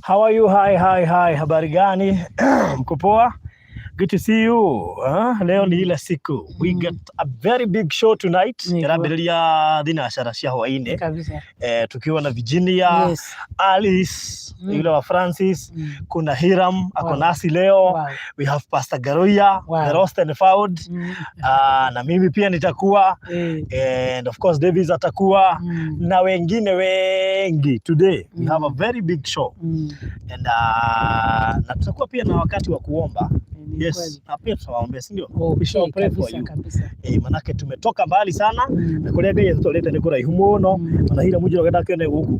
How are you? Hi, hi, hi. Habari gani? Mko poa? Good to see you. Huh? Leo ni ile siku. We get a very big show tonight. Nĩguo. Ĩrambĩrĩria thinacara cia hwaĩ-inĩ. Kabisa. Tukiwa na Virginia, Alice, yule wa Francis, kuna Hiram ako nasi leo. We have Pastor Garuya, the Lost and Found. Na mimi pia nitakuwa and of course Davis atakuwa na wengine wengi. Today we have a very big show and na tutakuwa pia na wakati wa kuomba. Ni Yes, kweli. Na pia tutawaombea, si ndio? We shall pray for Kabisa you. Kabisa. Manake tumetoka mbali sana na kuria Ngai atũtwarĩte nĩ kũraihu mũno. Ona Hiramu Njoroge ndakĩone gũkũ.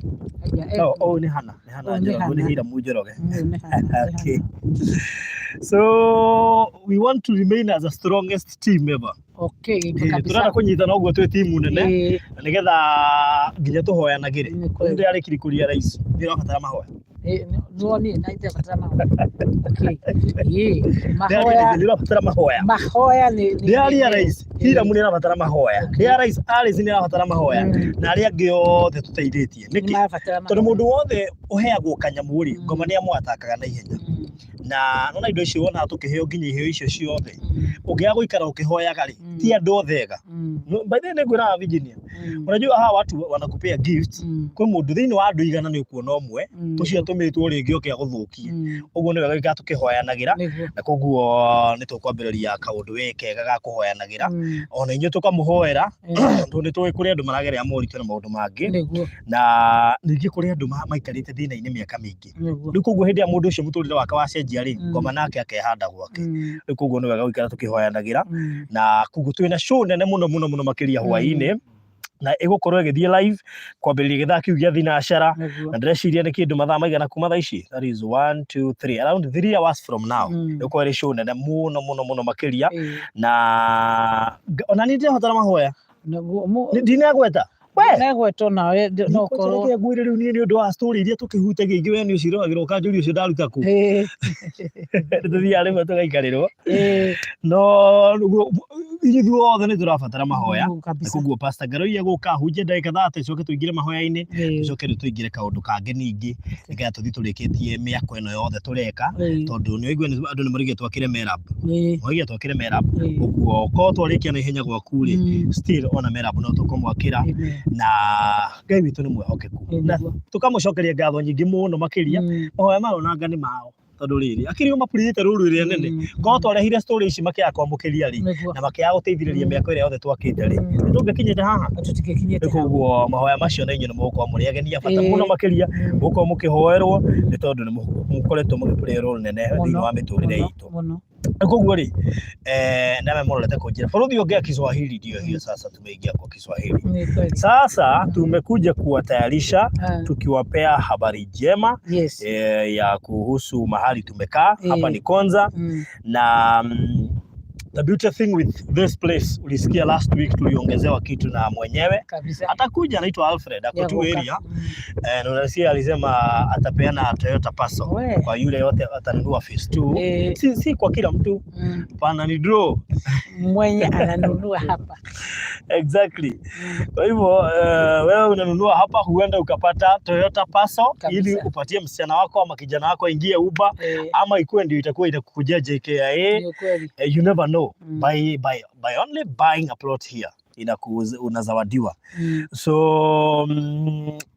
Aya, Oh, oh, nĩ Hana, nĩ Hana Oh, nĩ Njoroge, nĩ Hana. Hiramu Njoroge. Nĩ Hana, nĩ Okay. Hana. So we want to remain as the strongest team ever. Kabisa. Tũrenda kũnyitana ũguo twĩ timu nene na nĩgetha nginya tũhoyanagĩre. Nĩ kweli. Mũndũ yarĩkiri kũria rais nĩ ũrabatara mahoya. Nĩwonire na itabatara mahoya. Okay. Mahoya Nĩ ũrabatara mahoya. Mahoya nĩ Ndĩraria rais Hiramu nĩ arabatara mahoya. Ndĩra rais Alice nĩ arabatara mahoya na arĩa angĩ othe tũteithĩtie. Nĩ Nĩkĩ? marabatara Tondũ mahoya. mũndũ wothe ũheagwo kanyamũ rĩ, ngoma nĩ amwatakaga na ihenya. Na nona indo icio wonaga tũkĩheo nginya iheo icio ciothe, ũngĩaga gũikara ũkĩhoyaga rĩ, ti andũ othe ega. No, by the way nĩngwĩraga Virginia, unajua hawa watu wanakupea gifts, kwĩ mũndũ thĩinĩ wa andũ 100 nĩ ũkuona ũmwe ũcio atũmĩtwo rĩngĩ oke agũthũkie. Ũguo nĩ wega gũikara tũkĩhoyanagĩra. Nĩguo. Na koguo nĩ tũkwambĩrĩria kaũndũ we kega ga kũhoyanagĩra, ona inyuĩ tũkamũhoera, tondũ nĩ tũĩ kũrĩ andũ maragerera moritũ na maũndũ mangĩ, na ningĩ kũrĩ andũ maikarĩte thĩna-inĩ mĩaka mĩingĩ. Rĩu koguo hĩndĩ ĩrĩa mũndũ ũcio mũtũrĩre wake wacenjia rĩ, ngoma nake akehanda gwake. Rĩu koguo nĩ wega gũikara tũkĩhoyanagĩra. Na koguo twĩna show nene mũno mũno mũno makĩria hwaĩ-inĩ, na ĩgũkorwo ĩgĩthiĩ live kwambĩrĩria gĩthaa kĩu gĩa thinacara. Na ndĩreciria nĩ kĩndũ mathaa maigana kuma thaa ici, that is 1 2 3, around 3 hours from now. Ĩgũkorwo ĩrĩ show nene mũno mũno mũno makĩria. Na ona niĩ ndĩrabatara mahoya. Nĩguo. Ndinagweta we. Negwetwo nawe no ũkorwo. Reke ngwĩre rĩu niĩ nĩ ũndũ wa story iria tũkĩhutagia ingĩ, we nĩ ũciroragĩra ũkanjũria ũcio ndaruta kũ. Nĩ tũthiaga rĩmwe tũgaikarĩrwo. No nĩguo ithuothe nĩ tũrabatara mahoya. Nĩguo Na koguo Pastor Ngaroiya gũka ahunjie ndagĩka 30, coke tũingĩre mahoya-inĩ, tũcoke rĩu tũingĩre kaũndũ kangĩ ningĩ, nĩgetha tũthiĩ tũrĩkĩtie mĩako ĩno yothe tũreka, tondũ nĩ ũigua andũ nĩ marauga twakĩre merab, marauga twakĩre merab. Ũguo korwo twarĩkia na ihenya gwaku rĩ, still ona merab no tũkũmwakĩra. Na Ngai witũ nĩ mwĩhokeku na tũkamũcokeria ngatho nyingĩ mũno makĩria. Mahoya maya onanga nĩ mao, tondũ rĩrĩ akĩrĩ o mapurĩte rũru ĩrĩa nene. Korwo twarehire story ici makĩaga kwamũkĩria rĩ, na makĩaga gũteithĩrĩria mĩako ĩrĩa yothe twakĩte rĩ, nĩ tũngĩkinyĩte haha? Tũtingĩkinyĩte hau. Koguo mahoya macio na inyuĩ nĩ mũgũkorwo mũrĩ ageni a bata mũno makĩria, mũgũkorwo mũkĩhoerwo, nĩ tondũ nĩ mũkoretwo mũgĩ play role nene thĩinĩ wa mĩtũrĩre itũ. Mũno. Na koguo rĩ, name mũrorete kũnjĩra bũrũri ongea Kiswahili, ndio hiyo sasa tumeingia kwa Kiswahili. Ni kweli. Sasa tumekuja kuwatayarisha tukiwapea habari njema ya kuhusu mahali tumekaa hapa ni Konza. Na the beauty thing with this place, ulisikia last week tuliongezewa kitu na mwenyewe atakuja, anaitwa Alfred, ako tu Yagoka. area. Na unasikia alisema atapeana Toyota Passo kwa yule yote atanunua phase 2. Si kwa kila mtu, pana ni draw. Mwenye ananunua hapa. Exactly. Kwa hivyo wewe unanunua hapa, huenda ukapata Toyota Passo ili upatie msichana wako ama kijana wako aingie Uber ama ikuwe ndio itakuwa itakukujia JKIA. Ni kweli. You never know. By only buying a plot here unazawadiwa. So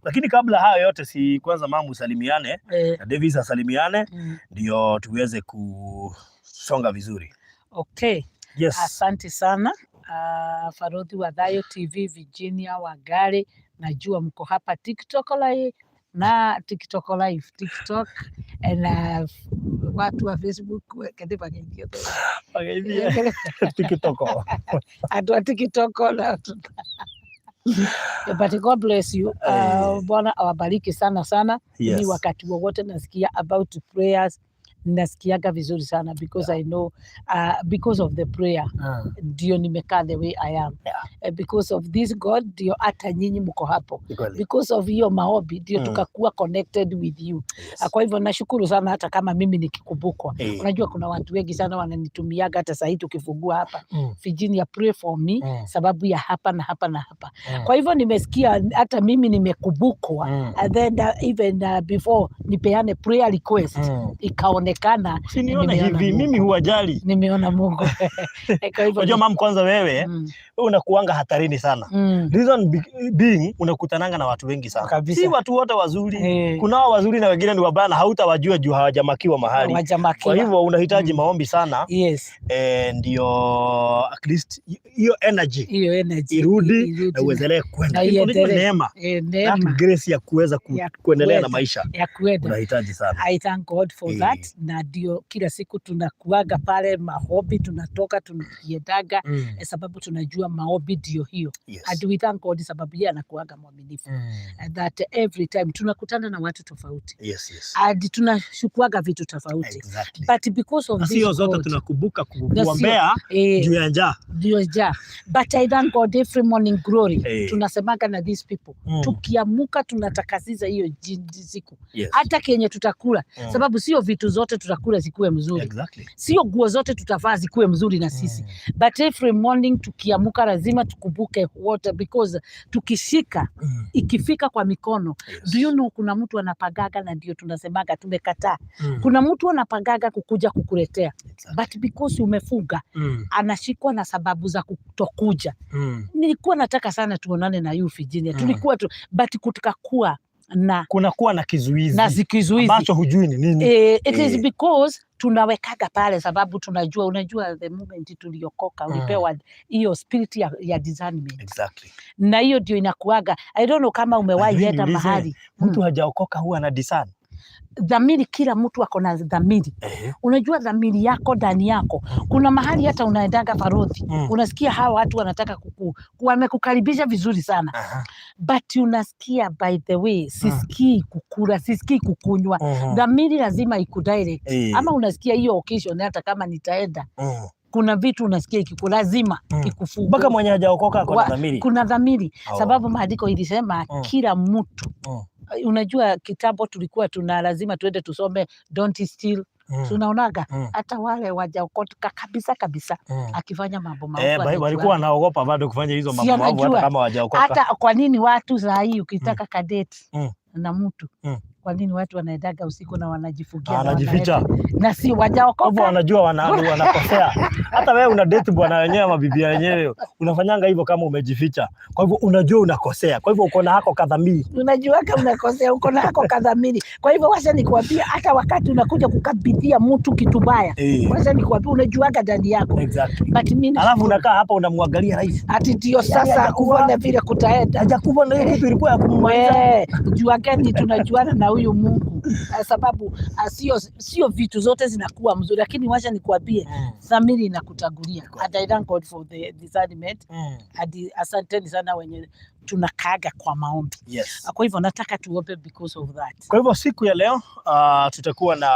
lakini kabla hayo yote, si kwanza mamu usalimiane na Davis asalimiane ndio tuweze kusonga vizuri. Okay. Yes. Asante sana Farodhi wa Thayo TV, Virginia Wangari, najua mko hapa TikTok live na TikTok live, TikTok na watu wa Facebook kende mageithio. Wageithie TikTok. Andũ a TikTok na but God bless you. Bwana awabariki sana sana. Ni wakati wowote nasikia about prayers. Nasikiaga vizuri sana because I know because of the prayer ndio nimekaa the way I am. Because of this God ndio hata nyinyi mko hapo. Ni kweli. Because of hiyo maombi ndio tukakuwa connected with you. Kwa hivyo nashukuru sana hata kama mimi nikikumbukwa. Unajua kuna watu wengi sana wananitumiaga hata sahii tukifungua hapa, "Virginia, pray for me," sababu ya hapa na hapa na hapa. Kwa hivyo nimesikia hata mimi nimekumbukwa and then even before nipeane prayer request ikaonekana Usinione nimeona hivi, Mungu. Mimi huwajali. Nimeona Mungu. Kwa hivyo Unajua mam, kwanza wewe wewe unakuanga hatarini sana. Reason being unakutananga na watu wengi sana. Kabisa. Si watu wote wazuri. Kunao wazuri na wengine ni wabaya na hautawajua juu hawajamakiwa mahali. Hawajamakiwa. Kwa hivyo unahitaji maombi sana ndio at least hiyo energy hiyo energy irudi irudi na uendelee kwenda. Na Unajua iendelee. neema, that Neema grace ya kuweza ya kuendelea na maisha ya kuenda. Unahitaji sana. I thank God for that, na ndio kila siku tunakuaga pale maombi, tunatoka tukiendaga sababu tunajua maombi ndio hiyo. And we thank God sababu yeye anakuaga mwaminifu. And that every time tunakutana na watu tofauti and tunashukuaga vitu tofauti but because of Na this sio zote God, tunakumbuka Na sio- kuombea juu ya njaa. Ndio ja, but I thank God every morning glory tunasemaga na these people, tukiamuka tunatakasiza hiyo siku hata kenye tutakula sababu sio vitu zote tutakula zikuwe mzuri, sio nguo zote tutavaa zikuwe mzuri na sisi, but every morning tukiamuka lazima tukumbuke wote because tukishika ikifika kwa mikono. Do you know kuna mtu anapagaga, na ndio tunasemaga tumekataa, kuna mtu anapagaga kukuja kukuletea, but because umefunga anashikwa na sababu za kutokuja. Nilikuwa nataka sana tuonane na you Virginia, tulikuwa tu, but kutukakuwa na Kuna kuwa na kizuizi na kizuizi ambacho hujui ni nini. It is because tunawekaga pale sababu tunajua, unajua the moment tuliokoka ulipewa hiyo spirit ya discernment na hiyo ndio inakuaga. I don't know kama umewahi Lakini enda niulize, mahali. mtu hajaokoka huwa ana discern? Dhamiri, kila mtu ako na dhamiri. Unajua dhamiri yako ndani yako, kuna mahali hata unaendaga farodhi, unasikia hawa watu wanataka wamekukaribisha vizuri sana, but unasikia, by the way, sisikii kukula, sisikii kukunywa. Dhamiri lazima ikudirect. Ama unasikia hiyo occasion hata kama nitaenda, kuna vitu unasikia ikiku lazima ikufungue. Mpaka mwenye hajaokoka ako na dhamiri. Kuna dhamiri sababu maandiko ilisema kila mtu, unajua kitambo tulikuwa tuna lazima tuende tusome don't steal. Tunaonaga hata wale wajaokoka kabisa kabisa akifanya mambo maovu anajua. Walikuwa wanaogopa bado kufanya hizo Si mambo maovu hata anajua. kama hawajaokoka. Hata kwa nini watu saa hii ukitaka kadate na mtu, kwa nini watu wanaendaga usiku na wanajifungia na Anajificha. wanaenda? Na si Kwa hivyo wajaokoka. Wanajua wanakosea. Hata wewe una date bwana wenyewe ama bibi wenyewe unafanyanga hivyo kama umejificha. Kwa hivyo unajua unakosea. Kwa hivyo uko na hako kadhamiri. Unajua kama unakosea, uko nako kadhamiri. Kwa hivyo wacha nikuambia, hata wakati unakuja kukabidhia mtu kitu baya, wacha nikuambia, unajuaga ndani yako. But mimi Alafu nashukuru. Unakaa hapa unamwangalia rais. Ati ndio Yaani sasa hajakufa. Uone vile kutaenda. Hajakufa na hiyo kitu ilikuwa ya kummaliza. We, juageni tunajuana na huyu Mungu. Sababu sio vitu zote zinakuwa mzuri, lakini wacha nikuambie, dhamiri inakutangulia. And I thank God for the discernment. And asanteni sana wenye tunakaaga kwa maombi. Kwa hivyo nataka tuombe because of that. Kwa hivyo siku ya leo tutakuwa na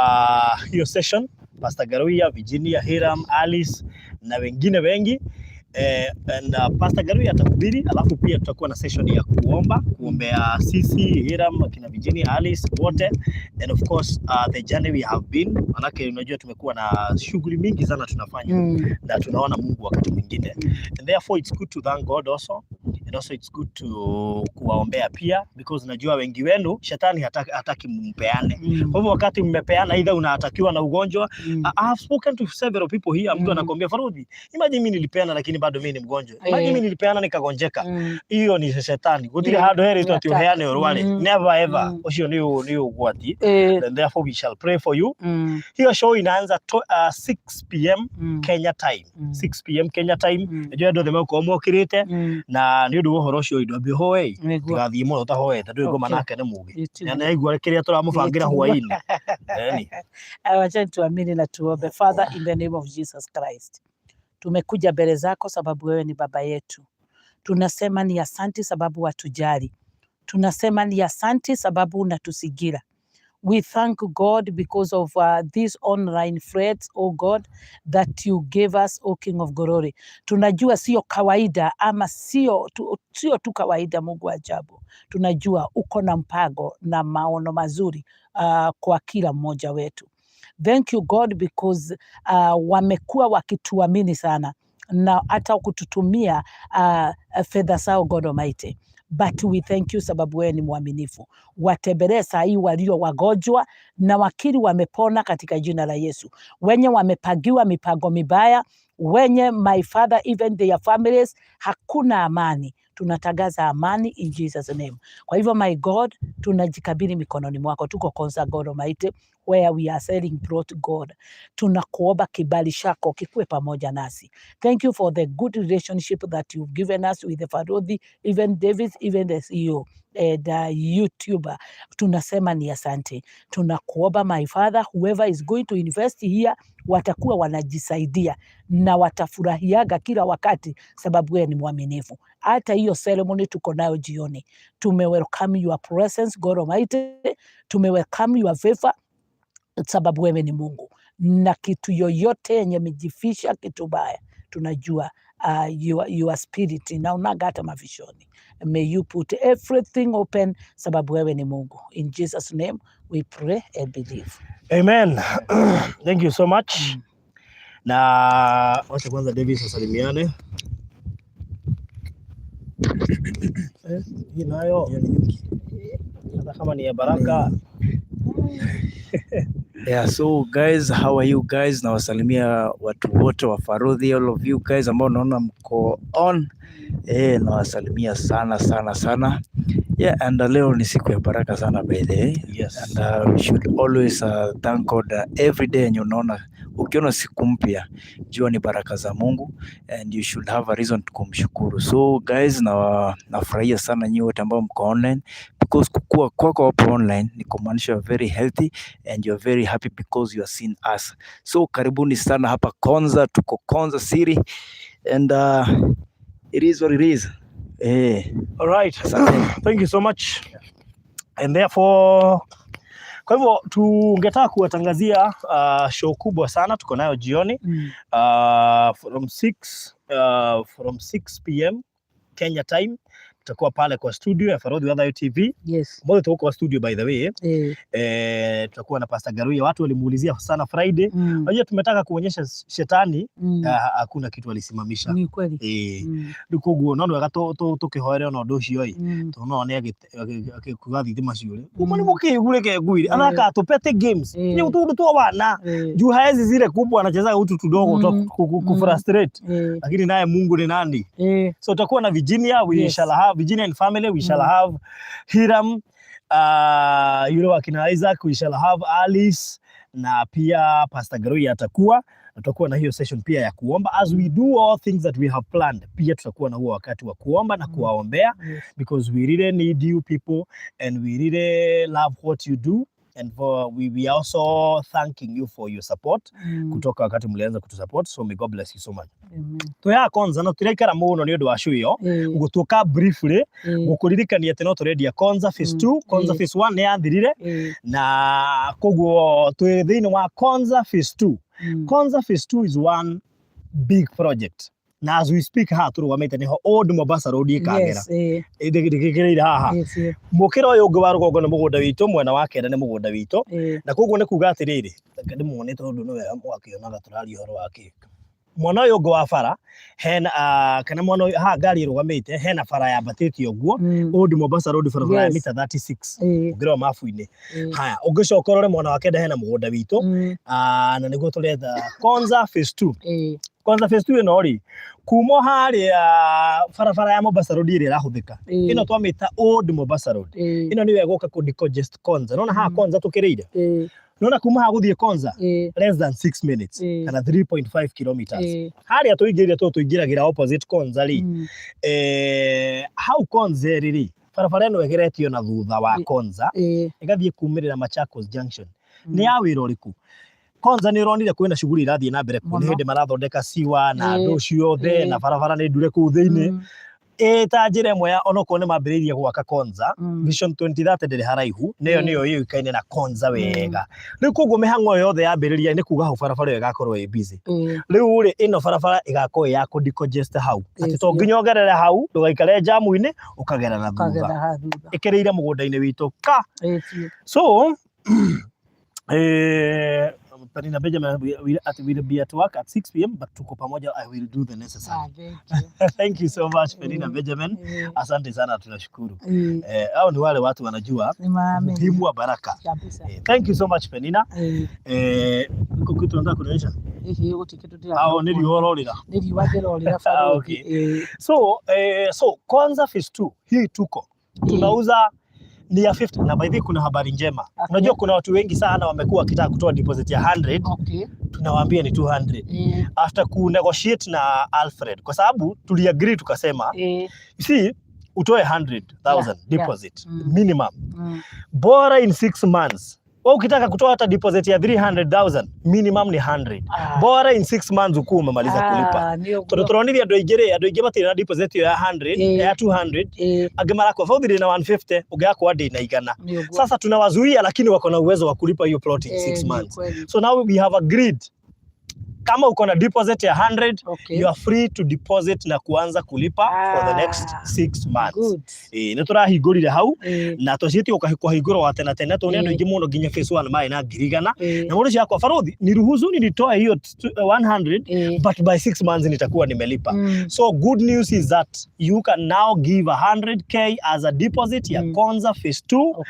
hiyo session, Pastor Garuya, Virginia, Hiram, Alice na wengine wengi. And Pastor Garuya atahubiri, alafu pia tutakuwa na session ya kuomba, kuombea sisi, Hiram, akina Virginia, Alice wote, and of course the journey we have been, manake unajua tumekuwa na shughuli mingi sana tunafanya na tunaona Mungu wakati mwingine, and therefore it's good to thank God also, and also it's good to kuwaombea pia because najua wengi wenu shetani hataki mpeane. Kwa hivyo wakati mmepeana, either unatakiwa na ugonjwa. I have spoken to several people here, mtu anakuambia, "Farudhi, imagine mimi nilipeana lakini bado mimi ni mgonjwa. Imagine mimi nilipeana nikagonjeka." Hiyo ni shetani. Gutire handu heritwo ati uheane urware. Never ever. Ucio ni ugwati. And therefore we shall pray for you. Hiyo show inaanza 6 p.m. Kenya time. 6 p.m. Kenya time. Najua andũ othe megũkorwo mokĩrĩte na nĩ ũndũ wa ũhoro ũcio indo ambia ũhoe ndigathiĩ mũno ũtahoete ndũĩ ngoma nake nĩ mũgĩ na nĩaigua kĩrĩa tũramũbangĩra hwaĩ-inĩ. Eni. Wacha tuamini na tuombe. Father, in the name of Jesus Christ, tumekuja mbele zako sababu wewe ni baba yetu. Tunasema ni asanti sababu watujali. Tunasema ni asanti sababu unatusigira. We thank God because of these online friends, oh God, that you gave us, oh King of Glory. Tunajua sio kawaida ama sio tu kawaida, Mungu wa ajabu. Tunajua uko na mpango na maono mazuri kwa kila mmoja wetu. Thank you God because wamekuwa wakituamini sana na hata kututumia fedha zao, God Almighty. But we thank you sababu wewe ni mwaminifu. Watembelee saa hii walio wagonjwa na wakiri wamepona katika jina la Yesu. Wenye wamepangiwa mipango mibaya, wenye, my Father, even their families, hakuna amani. Tunatangaza amani in Jesus name. Kwa hivyo, my God, tunajikabidhi mikononi mwako. Tuko Konza, God Almighty, where we are selling plot, God. Tunakuomba kibali chako kikuwe pamoja nasi. Thank you for the good relationship that you've given us with the Farodhi, even Davis, even the CEO and YouTuber. Tunasema ni asante. Tunakuomba, my Father, whoever is going to invest here watakuwa wanajisaidia na watafurahiaga kila wakati, sababu wewe ni mwaminifu. Hata hiyo ceremony tuko nayo jioni, tume welcome your presence, God Almighty, tume welcome your favor sababu wewe ni Mungu, na kitu yoyote yenye imejifisha kitu baya tunajua your spirit inaonaga hata mavishoni. May you put everything open sababu wewe ni Mungu. In Jesus name we pray and believe. Amen. Thank you so much. Na wacha kwanza Davis asalimiane. Hii nayo hata kama ni ya baraka. Yeah, so guys, how are you guys? Nawasalimia watu wote wa Farudhi, all of you guys ambao naona mko on. Nawasalimia sana sana sana. Yeah, and leo ni siku ya baraka sana, by the way. And we should always thank God every day yenye unaona, ukiona siku mpya, jua ni baraka za Mungu and you should have a reason to kumshukuru. So guys, na nafurahia sana nyinyi wote ambao mko online, because kukua kwako hapo online ni kumaanisha you're very healthy and you're very happy because you are seeing us. So karibuni sana hapa Konza, tuko Konza City and it is what it is. All right. Asante. Thank you so much. And therefore, kwa hivyo tungetaka kuwatangazia show kubwa sana tuko nayo jioni from 6 p.m. Kenya time tutakuwa pale kwa studio ya Farodhi Wadhayo TV. Mbona tuko kwa studio, by the way. Tutakuwa na Pastor Garuya. Watu walimuulizia sana Friday. Unajua tumetaka kuonyesha shetani hakuna kitu alisimamisha. Ni kweli. Rĩu koguo no wega tũkĩhoere ona ũndũ ũcio ĩ tondũ no one akĩkuga thitima ciũre kuma nĩ mũkĩgu reke ngwire anaka tupete games ni utundu twa wana juu haezi zile kubwa, anacheza utu tudogo kufrustrate, lakini naye Mungu ni nani? So tutakuwa na Virginia, we shall have Virginia and family, we shall have Hiram, yule wa kina Isaac, we shall have Alice na pia Pastor Garuya atakuwa, na tutakuwa na hiyo session pia ya kuomba as we do all things that we have planned. Pia tutakuwa na huo wakati wa kuomba na kuwaombea because we really need you people and we really love what you do and we are also thanking you for your support kutoka wakati mlianza kutusupport. So may God bless you so much. Amen. Twĩ Konza no tũraikara mũno nĩ ũndũ wa show ĩyo, gũtuĩka briefly gũkũririkania atĩ no tũrendia Konza phase 2. Konza phase 1 nĩ yathirire na koguo twĩ thĩinĩ wa Konza phase 2. Konza phase 2 is one big project, na as we speak haha tũrũgamĩte nĩho Old Mombasa Road ĩkagera ndĩkĩrĩire haha. Mũkĩra ũyũ ũngĩ wa rũgongo nĩ mũgũnda witũ, mwena wa kenda nĩ mũgũnda witũ. Na koguo nĩ kuga atĩrĩrĩ, reke ndĩmuone tondũ nĩ wega mwakĩonaga tũraria ũhoro wa kĩ. Mwena ũyũ ũngĩ wa bara hena kana mwena ũyũ haha ngari ĩrũgamĩte hena bara yambatĩte ũguo, Old Mombasa Road, barabara ya mita 36 ũngĩrora mabu-inĩ. Haya, ũngĩcoka ũrore mwena wa kenda hena mũgũnda witũ na nĩguo tũretha Konza phase 2. Konza phase 2 ĩno rĩ, kuma harĩa barabara ya Mombasa Road ĩrĩa ĩrahũthĩka, ĩno twamĩta Old Mombasa Road, ĩno nĩyo ĩgũka kũ decongest Konza. Nona haha Konza tũkĩrĩire, nona kuma haha gũthiĩ Konza less than 6 minutes kana 3.5 kilometers. Harĩa tũingĩrire tũ tũingĩragĩra opposite Konza rĩ, hau Konza ĩrĩ rĩ, barabara ĩno ĩgeretio na thutha wa Konza ĩgathiĩ kumĩrĩra Machakos Junction. Nĩ ya wĩra ũrĩkũ? Konza nĩ ũronire kwĩna shughuli irathiĩ na mbere kũu, nĩ hĩndĩ marathondeka siwa na andũ ciothe na barabara nĩ ndure kũu thĩinĩ. Ĩ ta njĩra ĩmwe ya onokorwo nĩ mambĩrĩirie gwaka Konza, Vision 2030 ndĩrĩ haraihu, nĩyo nĩyo yũĩkaine na Konza wega. Rĩu koguo mĩhang'o ĩyo yothe yambĩrĩria nĩ kuga hau barabara ĩyo ĩgakorwo ĩ busy. Rĩu rĩ ĩno barabara ĩgakorwo ĩ ya kũ decongest hau. Atĩ to nginya ũgerere hau, ndũgaikare jamu-inĩ, ũkagera na thutha. Ũkagera ha thutha. Ĩkĩrĩire mũgũnda-inĩ witũ ka. Ĩ biũ. So, Penina Benjamin will, at, will be at work at 6 p.m. but tuko pamoja. I will do the necessary. Ah, thank you. Thank you so much Penina Benjamin. Asante sana, tunashukuru. Hao ni wale watu wanajua Ni maamini. umuhimu wa baraka. Kabisa. Thank you so much Penina. Iko kitu nataka kuonyesha. Hihi gũtirĩ kĩndũ ndĩra- Hao ni riũa ũrorĩra. Nĩ riũa ndĩrorĩra Ah, barũthi. okay. So kwanza phase 2 hii tuko tunauza ni ya 50 na by the way kuna habari njema. Unajua kuna watu wengi sana wamekuwa wakitaka kutoa deposit ya 100, tunawaambia ni 200. After ku negotiate na Alfred, kwa sababu tuliagree tukasema, you see, utoe 100,000 deposit minimum, bora in 6 months. Wewe ukitaka kutoa hata deposit ya 300,000 minimum ni 100. Bora in 6 months ukuwa umemaliza kulipa. Ah, nĩ ũguo. Tondu turonire andu aingĩ rĩ, andũ aingĩ matirĩ na deposit ĩyo ya 100, ya 200, angĩ marakua bauthi ndĩ na 150, ũngĩ akwa ndĩ na igana. Nĩ ũguo. Sasa tunawazuia, lakini wako na uwezo wa kulipa hiyo plot in 6 Nĩ months. kweli. So now we have agreed kama uko na deposit ya 100, you are free to deposit na kuanza kulipa for the next 6 months. Good. Nĩ tũrahingũrire hau na twaciĩtie kũhingũrwo wa tene tene tondũ nĩ andũ aingĩ mũno nginya phase 1 marĩ na ngiri igana. Na mũndũ ũcio akwa barothi niruhusu nitoe hiyo 100 but by 6 months nitakuwa nimelipa. So good news is that you can now give 100K as a deposit ya Konza phase 2.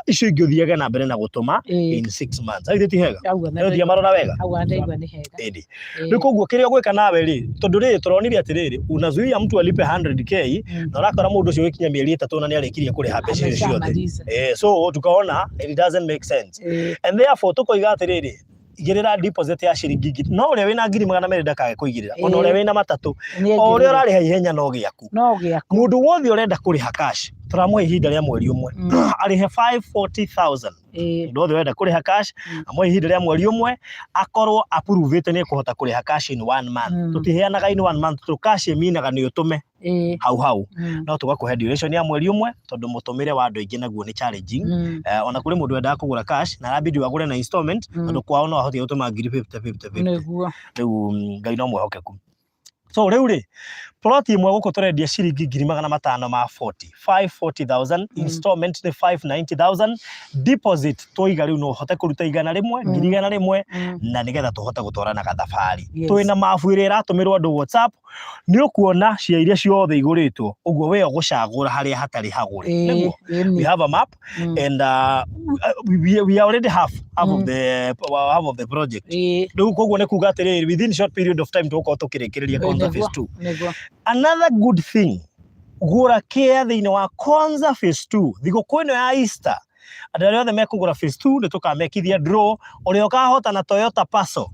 Icio ingĩ ũthiage na mbere na gũtũma in 6 months. Aithĩ ti hega? Auga Nĩ ũthiĩ marora wega? Auga ndaigua nĩ hega. Ĩndĩ. Rĩu koguo kĩrĩa ũgwĩka nawe rĩ, tondũ rĩ tũronire atĩrĩrĩ, unazuia mtu alipe 100K na ũrakora mũndũ ũcio ũgĩkinya mĩeri 3 na nĩarĩkirie kũrĩha mbeca icio ciothe. Ameshamaliza. So tukaona it doesn't make sense. And therefore tukoiga atĩrĩrĩ, igĩrĩra deposit ya ciringi ngiri, no ũrĩa wĩna ngiri magana merĩ ndakage kũigĩrĩra, ona ũrĩa wĩna matatũ, o ũrĩa ũrarĩha ihenya no gĩaku. No gĩaku. Mũndũ wothe ũrenda kũrĩha cash, tũramũhe ihinda rĩa mweri ũmwe, arĩhe 540,000. Mũndũ wothe ũrenda kũrĩha cash, amũhe ihinda rĩa mweri ũmwe, akorwo approve-ĩte nĩ ekũhota kũrĩha cash in 1 month. Tũtiheanaga in 1 month, tondũ cash ĩminaga nĩ ũtũme hau hau. No tũgakũhe duration ya mweri ũmwe, tondũ mũtũmĩre wa andũ aingĩ naguo nĩ challenging. Ona kũrĩ mũndũ wendaga kũgũra cash na arabidi agũre na installment, tondũ kwao no ahote gũtũma ngiri 50, 50, 50. Nĩguo. Rĩu Ngai no mwĩhokeku. So rĩu rĩ, plot ĩmwe gũkũ tũrendia ciringi ngiri magana matano ma 40, 540,000, installment nĩ 590,000, deposit twaiga rĩu no ũhote kũruta igana rĩmwe, ngiri igana rĩmwe, na nĩgetha tũhote gũtwarana gathabarĩ. Twĩna mabu ĩrĩa ĩratũmĩrwo andũ WhatsApp, nĩ ũkuona cia iria ciothe igũrĩtwo, ũguo we ũgũcagũra harĩa hatarĩ hagũre. Nĩguo? We have a map and we are already half of the half of the project. Rĩu koguo nĩ kuga atĩrĩrĩ, within short period of time tũgũkorwo tũkĩrĩkĩrĩria Konza phase 2. Nĩguo. Another good thing, gũra kĩa thĩinĩ wa Konza phase 2, thigũkũ ĩno ya Easter, andũ arĩa othe mekũgũra phase 2 nĩ tũkamekithia draw, ũrĩa ũkahota na Toyota Passo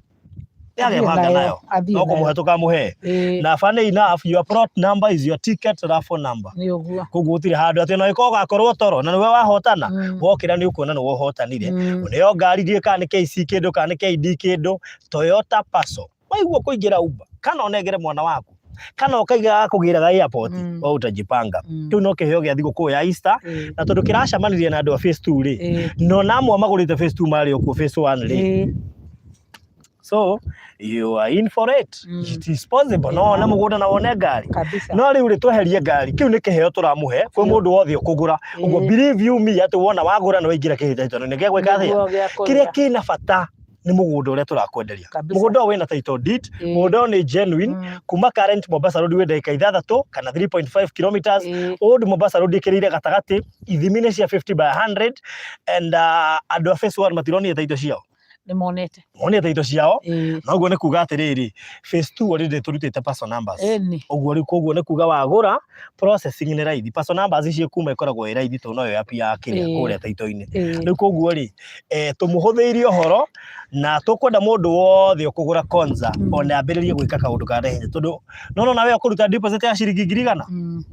nĩagebanga nayo, Athiĩ no kũmũhe nayo. tũkamũhe. Na funny enough, your plot number is your ticket raffle number. Nĩ ũguo. Koguo gũtirĩ handũ atĩ ona ĩkorwo ũgakorwo toro na nĩwe wahotana, wokĩra nĩ ũkuona nĩwe ũhotanire. Ũneo ngari ndiũĩ kana nĩ KC kĩndũ kana nĩ KD kĩndũ, Toyota Passo. Waigua kũingĩra Uber, kana ũnengere mwana waku, kana ũkaiga gakũgĩraga airport, we utajipanga. Kĩu no kĩheo gĩa thigũkũ ya Easter, na tondũ kĩracemanirie na andũ a phase 2 rĩ, no na amwe magũrĩte phase 2 marĩ o kuo phase 1 rĩ. So you are in for it. It is possible. No wone mũgũnda na wone ngari. Kabisa. No rĩu rĩ tweherie ngari, kĩu nĩ kĩheo tũramũhe kwĩ mũndũ wothe ũkũgũra. Ũguo believe you me atĩ wona wagũra nĩ waingĩra kĩhĩtahĩtano-inĩ gĩa gwĩka atĩa? Nĩguo gĩa kũrĩa. Kĩrĩa kĩna bata nĩ mũgũnda ũrĩa tũrakwenderia. Kabisa. Mũgũnda ũyũ wĩna title deed, mũgũnda ũyũ nĩ genuine, kuma current Mombasa Road wĩ ndagĩka ithathatũ kana 3.5 kilometers. Old Mombasa Road ĩkĩrĩire gatagatĩ, ithimi nĩ cia 50 by 100 and andũ a phase 1 matironire title ciao. Nĩ monete. Monete indo ciao. Na ũguo nĩ kuga atĩrĩrĩ, phase 2 already tũrutĩte parcel numbers. Ũguo rĩu koguo nĩ kuga wagũra processing nĩ raithi. Parcel numbers icio kuma ĩkoragwo ĩ raithi tondũ noyo app ya kĩrĩa kũrĩa title-inĩ. Rĩu koguo rĩ, tũmũhũthĩirie ũhoro na tũkwenda mũndũ wothe ũkũgũra Konza ona ambĩrĩrie gwĩka kaũndũ ka naihenya tondũ no no nawe ũkũruta deposit ya ciringi ngiri igana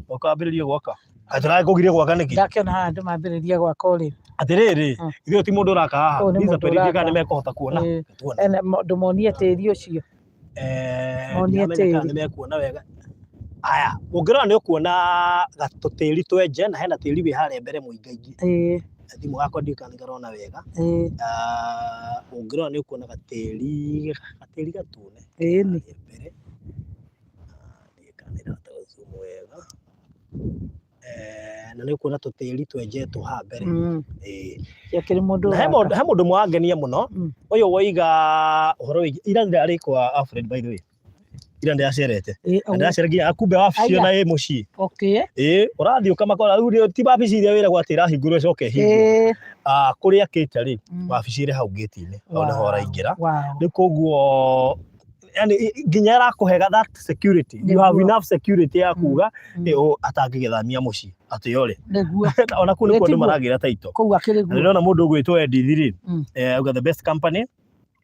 ũkambĩrĩrie gwaka. Kaĩ tũragĩkũgiria gwaka nĩkĩ? Ndakĩona haha andũ mambĩrĩria gwaka ũrĩmi. Atĩrĩrĩ, ithuĩ ti mũndũ ũraka haha. Ũyũ nĩ These are mũndũ peripheral kana ũraka. nĩ mekũhota kuona. Tuone. Ena ndũmonie tĩri ũcio. Monie Ndiramenya kana tĩri. nĩ mekuona wega. Aya, ũngĩrora nĩ ũkuona gatũtĩri twenje na hena tĩri wĩ harĩa mbere mũingaingĩ. Thimũ gakwa ndiũĩ kana nĩ karona wega. Ah, ũngĩrora nĩ ũkuona gatĩri gatĩri gatune harĩa mbere. Ah, ndiũĩ kana nĩ ndahota gũ zoom wega. Eh, na nĩ ũkuona tũtĩri twenjetwo haha mbere. Ĩĩ. Gĩakĩrĩ mũndũ Na he ũraka. mũndũ he mũndũ ũmwe wangenia mũno ũyũ woiga ũhoro wĩgiĩ ira ndarĩ kwa Alfred by the way. Ira ndĩracerete. Na ndĩracera nginya kumbe wabici Aya. ona ĩ mũciĩ. Okay. Ĩĩ, ũrathiĩ ũkamakora rĩu ti wabici iria wĩragwo atĩ ĩrahingũrwo ĩcoke ĩhingwo. Ah, kũrĩa akĩte rĩ, wabici ĩrĩ hau gate-inĩ, hau nĩho ũraingĩra. Rĩu koguo yani nginya ĩrakũhe that security. You have Nĩguo. enough security ya kuga ĩ, ũũ atangĩgĩthamia mũciĩ atĩ ũrĩ. Nĩguo. Ona kũu nĩkuo andũ Gĩtiguo. maragĩra title. Kũu akĩrĩ Na guo. ndĩrona mũndũ ũgwĩtwo Edith rĩ, auga the best company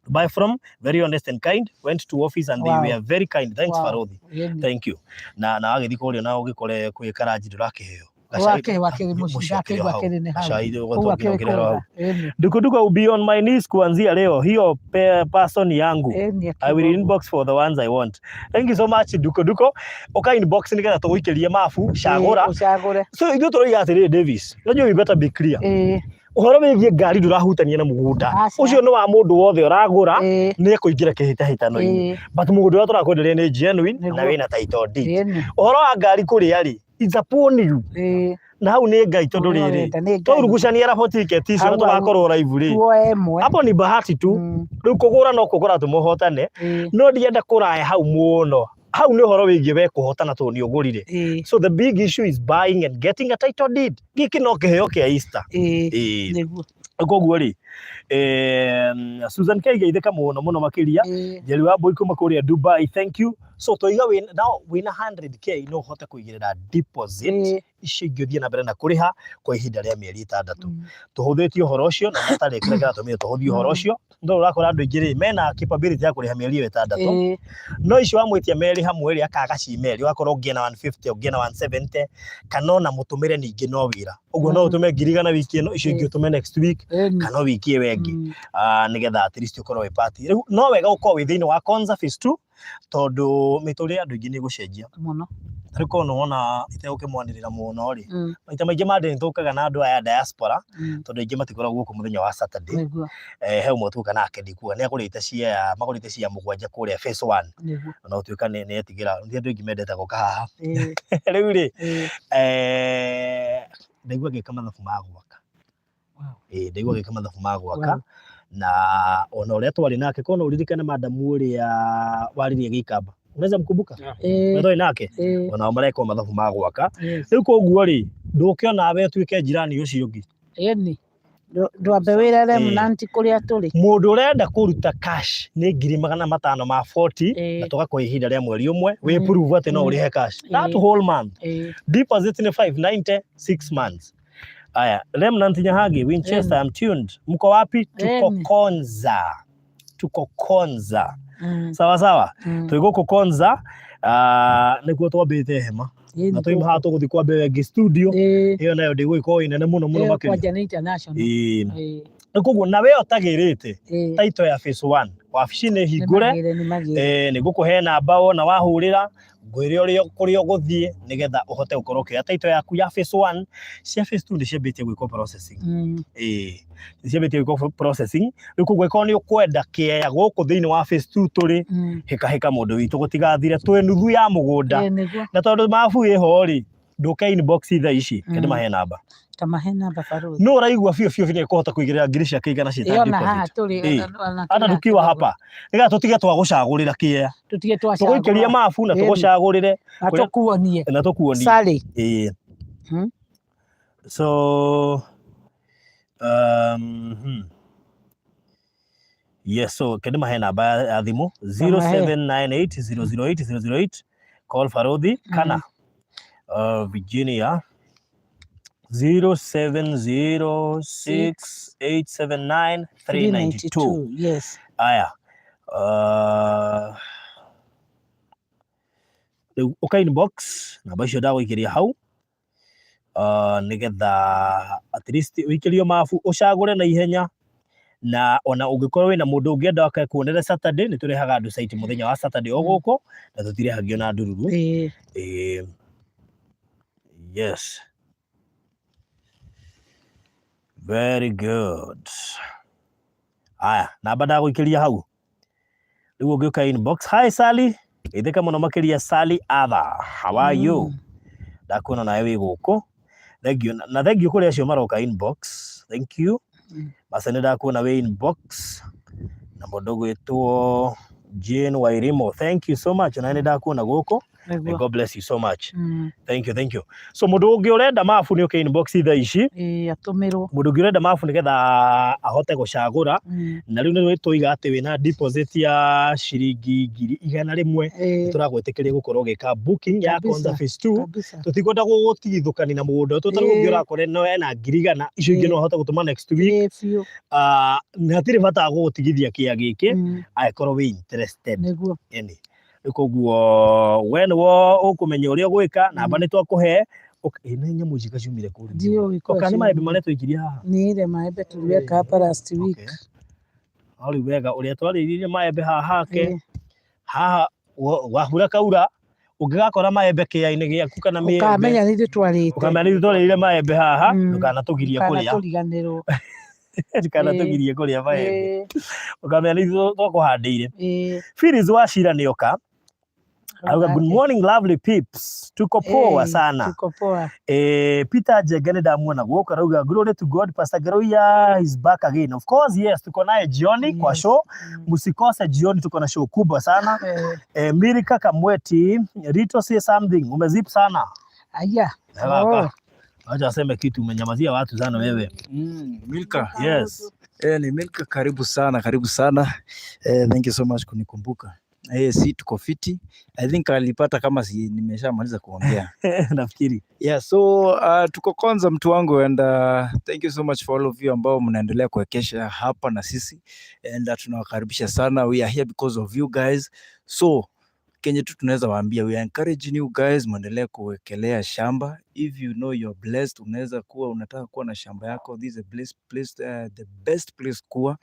to buy from, very honest and kind, went to office and they were very kind. Thanks Farodhi. Thank you. Na wagĩthiĩ kũrĩa na ũgĩkore kwĩ karanji ndũrakĩheo. Gacai- Wake wakĩrĩ mũciĩ mũciĩ akĩrĩ ndakĩigua hau. akĩrĩ nĩ hau. Gacai Kũu ũgatwangĩra akĩrĩ ũkĩrĩ hau. kwega. Ĩni. Dukuduku will be on my knees kuanzia leo. Hiyo person yangu. Ĩni I will akiuga ũguo. inbox for the ones I want. Thank you so much Dukuduku. Ũka inbox nĩgetha tũgũikĩrie mabu, cagũra. Ĩĩ, ũcagũre. So ithuĩ tũroiga atĩrĩrĩ Davis, unajua we better be clear. Ũhoro wĩgiĩ ngari ndũrahutania na mũgũnda. Aca. Ũcio nĩ wa mũndũ wothe ũragũra nĩ ekũingĩra kĩhĩtahĩtano-inĩ. But mũgũnda ũrĩa tũrakwenderia nĩ genuine na wĩna title deed. Ũhoro wa ngari kũrĩa rĩ, it's upon you. Na hau nĩ Ngai tondũ Ũrĩa rĩrĩ, ũrenda, nĩ Ngai. twaurugucania rabu ticket icio na Hau hau. tũgakorwo live rĩ, Tuoe ĩmwe. hapo ni bahati tu. Rĩu kũgũra no kũgũra tũmũhotane, no ndienda kũraya hau mũno. Hau nĩ ũhoro wĩgiĩ we kũhotana tondũ nĩ ũgũrire. So the big issue is buying and getting a title deed. Gĩkĩ no kĩheo kĩa Easter. Ĩĩ. Nĩguo. Koguo rĩ, Susan K geithĩka mũno mũno makĩria. Njeri wa Mbui kuma kũrĩa Dubai, thank you. So tũiga wĩ now wĩna 100K no ũhote kũigĩrĩra deposit icio ingĩ ũthiĩ na mbere na kũrĩha kwa ihinda rĩa mĩeri ĩtandatũ. Tũhũthĩtie ũhoro ũcio na matarĩ kĩrĩa kĩratũmire tũhũthie ũhoro ũcio. No ũrakora andũ aingĩ rĩ mena capability ya kũrĩha mĩeri ĩyo ĩtandatũ. No icio wamwĩtia merĩ hamwe rĩ akaga ci merĩ ũgakorwo ũngĩ ena 150 ũngĩ ena 170 kana ona mũtũmĩre ningĩ no wĩra. Ũguo no ũtũme 100,000 wiki ĩno icio ingĩ ũtũme next week kana wiki ĩyo ĩngĩ. Ah, nĩgetha at least ũkorwo wĩ part. Rĩu no wega ũkorwo wĩ thĩinĩ wa Konza phase 2 tondũ mĩtũrĩre ya andũ aingĩ nĩ ĩgũcenjia. Mũno. Tarĩu korwo nĩ wona itegũkĩmwanĩrĩra mũno rĩ, maita maingĩ ma ndĩ nĩtũkaga na andũ aya diaspora tondũ aingĩ matikoragwo gũkũ mũthenya wa Saturday. He ũmwe tuoka nake ndikuga nĩ agũrĩte share magũrĩte share mũgwanja kũrĩa phase 1. Ona gũtuĩka nĩ etigĩra nĩ andũ aingĩ mendete gũka haha. Rĩu rĩ, ndaigua ngĩka mathabu ma gwaka. Ĩĩ ndaigua agĩka mathabu ma gwaka na ona ũrĩa twarĩ nake korwo no ũririkane madam ũrĩa waririe gĩikamba unaweza mkumbuka ũrĩa twarĩ nake onao mareka mathabu ma gwaka rĩu koguo rĩ ndũke onawe ũtuĩke njirani ũcio ũngĩ. Ĩni ndwambe wĩre Remnant kũrĩa tũrĩ. Mũndũ ũrenda kũruta cash nĩ 540,000 na tũgakũhe ihinda rĩa mweri ũmwe wĩ prove atĩ no ũrĩhe cash that whole month. Deposit nĩ 590 6 months. Aya, Remnant Nyahangi, Winchester, I'm tuned. Mko wapi? Tuko Konza. Tuko Konza. Sawa sawa. Twĩ gũkũ Konza, nĩkuo twambĩte hema. Na twauma haha tũgũthiĩ kwamba ĩyo ĩngĩ studio. Ĩyo nayo ndĩgũgĩkorwo ĩ nene mũno mũno makĩria. Kwanja nĩ international. Ĩĩ. Koguo na we ũtagĩrĩte title ya phase 1 wabici nĩ hingũre, nĩ ngũkũhe namba wona wahũrĩra ngwĩre ũrĩa kũrĩa ũgũthiĩ nĩgetha ũhote gũkorwo ũkĩoya title yaku ya phase 1. Cia phase 2 nĩ ciambĩtie gwĩkwo processing. Ĩĩ nĩ ciambĩtie gwĩkwo processing. Rĩu koguo ĩkorwo nĩ ũkwenda kĩea gũkũ thĩinĩ wa phase 2 tũrĩ hĩkahĩka mũndũ witũ gũtigathire twĩ nuthu ya mũgũnda. Na tondũ mabu ĩho rĩ ndũke inbox thaa ici kende mahe namba. Ta mahe namba barũthi. No ũraigua biũ biũ nĩ ekũhota kũigĩrĩra ngiri ciake igana ciĩ ta Ĩyo na haha deposit. tũrĩ Ĩĩ. Hata tukiwa hapa nĩgetha tũtige twa gũcagũrĩra kĩea. Tũtige Tũgũikĩria twacagũra. mabu na tũgũcagũrĩre Na tũkuonie. Na tũkuonie. Sally. Ĩĩ. So yes, so kende mahe namba ya thimũ 0798 008 008 call Farodhi kana Virginia 0706 879 392. Yes. Aya. Rĩu ũka inbox namba icio ndagũikĩria hau nĩgetha at least ũikĩrio mabu ũcagũre na ihenya. Na ona ũngĩkorwo wĩna mũndũ ũngĩenda oke kuonere Saturday, nĩ tũrehaga andũ site mũthenya wa Saturday o gũkũ, na tũtirehagio na ndururu. Yes, very good. Aya, namba ndagũikĩria hau rĩu ũngĩũka inbox. Hi Sally, geithĩka mũno makĩria. Sally Arthur, how are you? Ndakuona nawe wĩ gũkũ, thank you. Na thank you kũrĩ acio maroka inbox, thank you. Maca nĩ ndakuona wĩ inbox, na mũndũ gwĩtwo Jane Wairimo, thank you so much. Na nĩ ndakuona gũkũ. May God bless you so much. Thank you, thank you. So mũndũ ũngĩ ũrenda mabu nĩ ũke inbox thaa ici. Ĩĩ, atũmĩrwo. Mũndũ ũngĩ ũrenda mabu nĩgetha ahote gũcagũra. Na rĩu nĩ tũiga atĩ wĩna deposit ya ciringi 100,000, tũragwĩtĩkĩria gũkorwo ũgĩka booking ya Konza Phase 2. Tũtikwenda gũgũtigithũkania na mũgũnda ũyũ, tondũ ũngĩ ũrakora no ena 100,000, icio ingĩ no ahote gũtũma next week. Ĩĩ biũ. Ah, na hatirĩ bata wa gũgũtigithia kĩa gĩkĩ angĩkorwo wĩ interested. Ĩni rĩu koguo we nĩwe ũkũmenya ũrĩa ũgwĩka. Namba nĩ twakũhe. Ĩ, nĩ nyamũ ici kaciumire kũ rĩu? Ndiũĩ kũrĩa Oka nĩ maembe ciumire. marĩa twaikirie haha. Nĩ ile maembe tuliweka hapa last week. Okay. No rĩu wega ũrĩa twarĩrĩirie maembe haha hake haha wahura kaura, ũngĩgakora maembe kĩea-inĩ gĩaku kana mĩembe, Ũkamenya nĩ ithuĩ twarĩte. Ũkamenya nĩ ithuĩ twarĩrĩire maembe haha. Ndũkanatũgirie kũrĩa. Ndũkanatũriganĩrwo. Ndũkanatũgirie kũrĩa maembe. Ũkamenya nĩ ithuĩ twakũhandĩire. Phyllis Wachira nĩoka auga, "Good morning, lovely peeps, tuko poa sana." Tuko poa. Peter Njenge nĩ ndamuona gũkũ, arauga, "Glory to God, Pastor Geroia is back again." Of course, yes, tuko naye jioni kwa show. Msikose jioni, tuko na show kubwa sana. Mirika Kamweti, "Rito, say something, umezip sana." Aya. Kaka, acha aseme kitu, umenyamazia watu sana wewe. Milka. Yes. Ni Milka, karibu sana, karibu sana. Thank you so much kunikumbuka. Si tuko fiti. I think alipata kama si nimeshamaliza kuongea. Nafikiri. Yeah, so tuko Konza, mtu wangu, and thank you so much for all of you ambao mnaendelea kuwekesha hapa na sisi, and tunawakaribisha sana. We are here because of you guys. So kenye tu tunaweza waambia, we are encouraging you guys muendelee kuwekelea shamba. If you know you're blessed, unaweza kuwa unataka kuwa na shamba yako, this is a place, place, the best place kuwa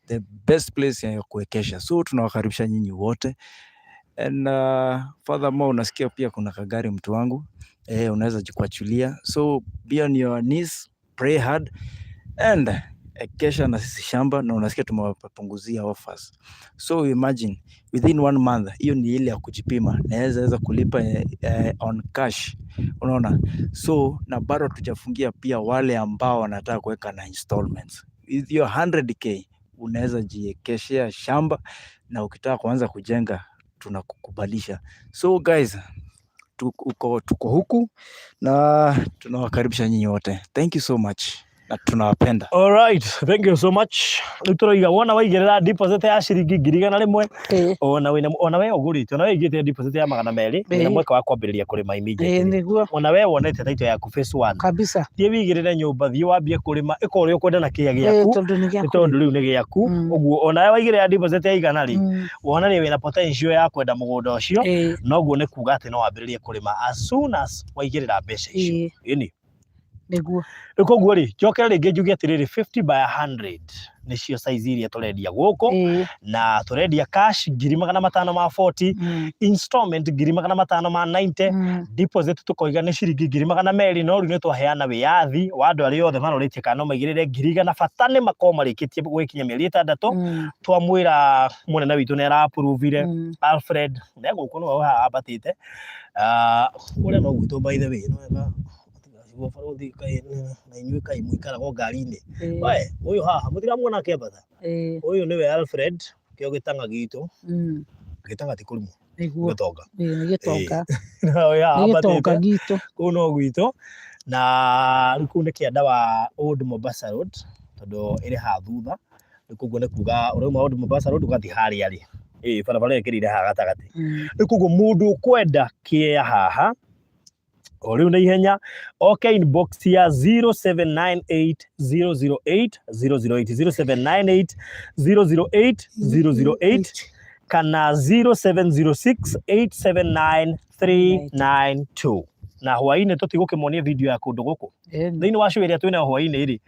the best place ya kuwekesha. So tunawakaribisha nyinyi wote. And furthermore, unasikia pia kuna kagari, mtu wangu, unaweza jikwachulia. So be on your knees, pray hard and ekesha na sisi shamba, na unasikia tumewapunguzia offers. So imagine within one month, hiyo ni ile ya kujipima, naweza weza kulipa on cash, unaona? So na bado tujafungia pia wale ambao wanataka kuweka na installments. With your 100K unaweza jiekeshea shamba, na ukitaka kuanza kujenga tunakukubalisha. So guys, tuko huku na tunawakaribisha nyinyi wote. Thank you so much na tunawapenda. All right, thank you so much. Rĩu tũroiga wona waigĩrĩra deposit ya ciringi 100,000, ona wĩna, ona we ũgũrĩte, ona we ũigĩte deposit ya 200, wĩna mweke wa kwambĩrĩria kũrĩma immediately. Ona we wonete title yaku phase 1. Thiĩ wĩigĩrĩre nyũmba, thiĩ wambie kũrĩma, ĩka ũrĩa ũkwenda na kĩea gĩaku. Tondũ nĩ Nĩ gĩaku. Tondũ rĩu nĩ gĩaku. Ũguo ona we waigĩrĩra deposit ya 100 rĩ, wonanie wĩna potential ya kwenda mũgũnda ũcio. Noguo nĩ kuga atĩ no wambĩrĩrie kũrĩma as soon as waigĩrĩra mbeca icio. Ĩni. Rĩu koguo rĩ, njokere rĩngĩ njuge atĩrĩrĩ, 50 by 100 nĩcio size iria tũrendia gũkũ, na tũrendia cash 540,000, installment 590,000, deposit tũkoiga nĩ ciringi 200,000. No rĩu nĩ twaheana wĩyathi wa andũ arĩa othe marorĩtie kana no maigĩrĩre 100,000, bata nĩ makorwo marĩkĩtie gwĩkinya mĩeri 6. Twamwĩra mũnene witũ nĩ ara-approvire. Alfred nĩ gũkũ, nĩwe haha ambatĩte. Ah, kũrĩa no gwitũ, by the way, nĩ wega guo barũthi kaĩ na inyuĩ kaĩ mũikaraga ngari-inĩ. We ũyũ haha mũtiramuona akĩambata, ũyũ nĩwe Alfred, kĩo gĩtang'a gitũ. Gĩtang'a ti kũrimũ. Gĩtonga. Ĩĩ, nĩ gĩtonga. Ũyũ haha Nĩ gĩtonga ambatĩte gitũ. Kũu no gwitũ, na rĩu kũu nĩ kĩanda wa Old Mombasa Road, tondũ ĩrĩ haha thutha. Rĩu koguo nĩ kuga ũrauma Old Mombasa Road ũgathiĩ harĩa rĩ, ĩĩ barabara ĩyo ĩkĩrĩire haha gatagatĩ. Rĩu koguo mũndũ ũkwenda kĩea haha o rĩu na ihenya oke inbox ya 0798 008 008, 0798 008 008 kana 0706 879 392. Na hwaĩ-inĩ tũtigũkĩmonia video ya kũndũ gũkũ. Thĩinĩ wa show ĩrĩa twĩnayo hwaĩ-inĩ rĩ,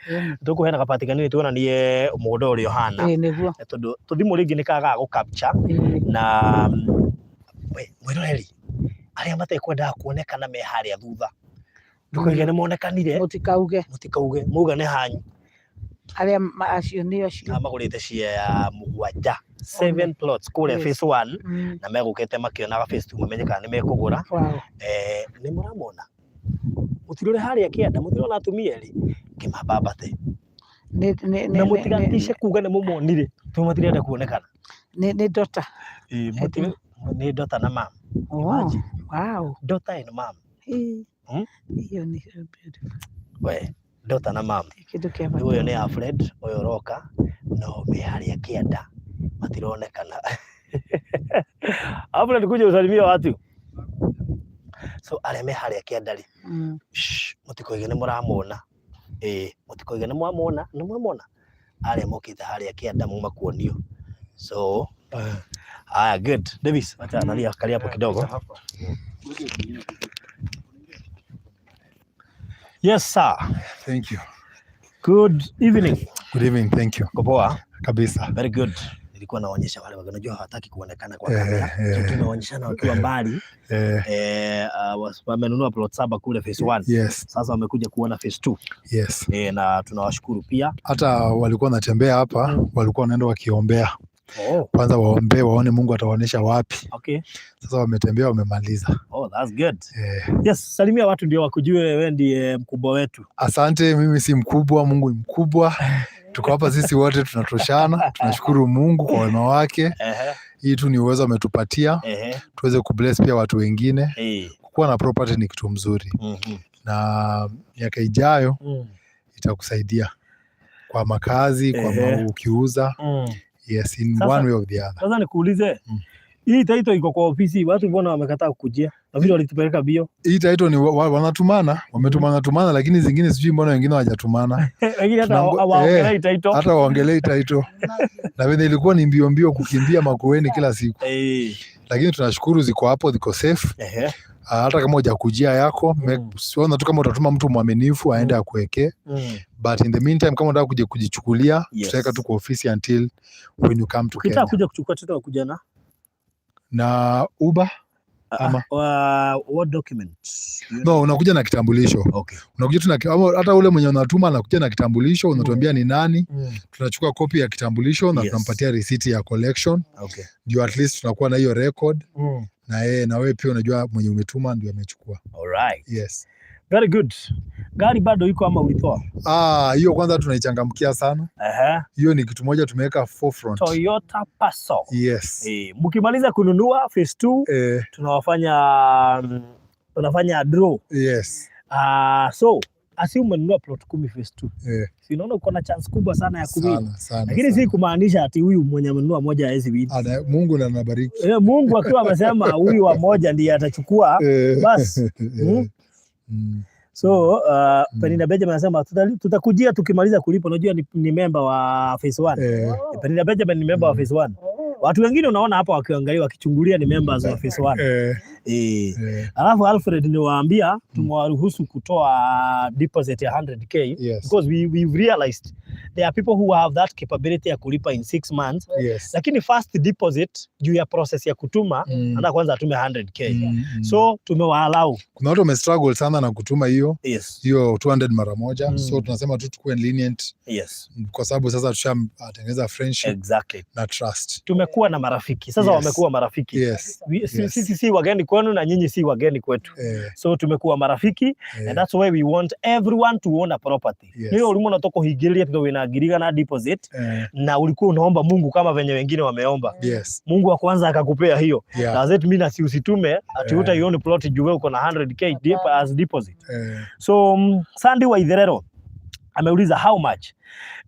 tũkũheana gabati kanini tuonanie mũgũnda ũrĩa ũhana. Ĩĩ nĩguo. Tondũ tũthimũ rĩngĩ nĩ kagaga gũ capture na we mwĩroreri, arĩa matekwendaga kuonekana me harĩa thutha, ndũkoige nĩ monekanire. Mũtikauge. Mũtikauge, mauga nĩ hanyu. Arĩa acio nĩ acio. Arĩa magũrĩte share mũgwanja, seven plots kũrĩa phase one, na megũkĩte makĩonaga phase two mamenye kana nĩ mekũgũra. Nĩ mũramona? Mũtirore harĩa kĩanda, mũtirona atumia erĩ? Kĩmambambate. Na mũtigatice kuga nĩ mũmonire, tondũ matirenda kuonekana. Nĩ daughter. Nĩ daughter na mum. Imagine. Daughter and mum. Hiyo ni beautiful. We, daughter na mum. Kĩndũ kĩa bata. Rĩu ũyũ nĩ Alfred, ũyũ ũroka, no me harĩa kĩanda, matironekana. Alfred, kuja usalimie watu. So arĩa me harĩa kĩanda rĩ, mũtikoige nĩ mũramona. Ĩĩ, mũtikoige nĩ mwamona, nĩ mwamona. Arĩa mokĩte harĩa kĩanda muma kuonio. So, haya, good. Davis, acha nani akalia hapo kidogo. Yes, sir. Thank you. Good evening. Good evening, thank you. Uko poa? Kabisa. Very good. Nilikuwa naonyesha wale unajua hawataki kuonekana kwa kamera. So tumeonyeshana wakiwa mbali. Wamenunua plot 7 kule phase 1. Yes. Sasa wamekuja kuona phase 2. Yes. Na tunawashukuru pia. Hata walikuwa wanatembea hapa, walikuwa wanaenda wakiombea. Kwanza waombe waone Mungu atawaonyesha wapi. Okay. Sasa wametembea wamemaliza. Oh, that's good. Yes, salimia watu ndio wakujue wewe ndiye mkubwa wetu. Asante, mimi si mkubwa, Mungu ni mkubwa. Tuko hapa sisi wote tunatoshana. Tunashukuru Mungu kwa wema wake. Hii tu ni uwezo ametupatia. Tuweze kubless pia watu wengine. Kuwa na property ni kitu mzuri. Na miaka ijayo itakusaidia kwa makazi, kwa ukiuza. Yes, in one way or the other. Sasa nikuulize, hii title iko kwa ofisi, watu mbona wamekataa kukujia? Na vile walitupeleka bio. Hii title ni wanatumana, wametumana tumana, lakini zingine sijui mbona wengine hawajatumana. Wengine hata hawaongelei title. Hata hawaongelei title. Na vile ilikuwa ni mbio mbio kukimbia Makueni kila siku. Lakini tunashukuru ziko hapo, ziko safe. Hata kama hujakujia yako, siona tu kama utatuma mtu mwaminifu aende akuwekee. But in the meantime kama unataka kuja kujichukulia, tutaweka tu kwa ofisi until when you come to Ukitaka Kenya. kuja kuchukua tena kuja na? Na Uber? Ama? What document? No, unakuja na kitambulisho. Unakuja tu na ama hata ule mwenye unatuma anakuja na kitambulisho, unatuambia ni nani. Tunachukua copy ya kitambulisho na tunampatia receipt ya collection. Ndio at least tunakuwa na hiyo record. Na yeye, na wewe pia unajua mwenye umetuma ndio amechukua. All right. Yes. Very good. Gari bado iko ama ulitoa? Hiyo kwanza tunaichangamkia sana. Hiyo ni kitu moja tumeweka forefront. Toyota Passo. Yes. Mkimaliza kununua phase 2, tunafanya draw. Yes. So assume umenunua plot 10 phase 2. Si unaona uko na chance kubwa sana ya kuwin. Sana, sana, Lakini si sana. kumaanisha ati huyu mwenye amenunua moja hawezi win. Ana, Mungu ndo anabariki. Mungu akiwa amesema huyu wa moja ndiye atachukua, bas. So Penina Benjamin anasema tutakujia tukimaliza kulipa. Unajua ni member wa phase 1. Penina Benjamin ni member wa phase 1. Watu wengine unaona hapa wakiangalia wakichungulia ni members wa phase 1. Alafu Alfred niwaambia tumewaruhusu kutoa deposit ya 100K. Because we've realized there are people who have that capability ya kulipa in 6 months. Lakini first deposit juu ya process ya kutuma, anataka kwanza atume 100K. So tumewaalau. Kuna watu wame struggle sana na kutuma hiyo 200 mara moja. So tunasema tu tukue lenient. Kwa sababu sasa tushatengeneza friendship na trust. Tumekuwa na marafiki. Sasa wamekuwa marafiki. Sisi si wageni kwenu na nyinyi si wageni kwetu. So tumekuwa marafiki. And that's why we want everyone to own a property. Niyo ulikuwa unatoka kuhigiria tu wina agiriga na deposit. Na ulikuwa unaomba Mungu kama venye wengine wameomba. Mungu wa kwanza akakupea hiyo. Na zetu mimi na si usitume ati utaione plot juu wewe uko na 100K as deposit. So Sandy Waitherero ameuliza how much?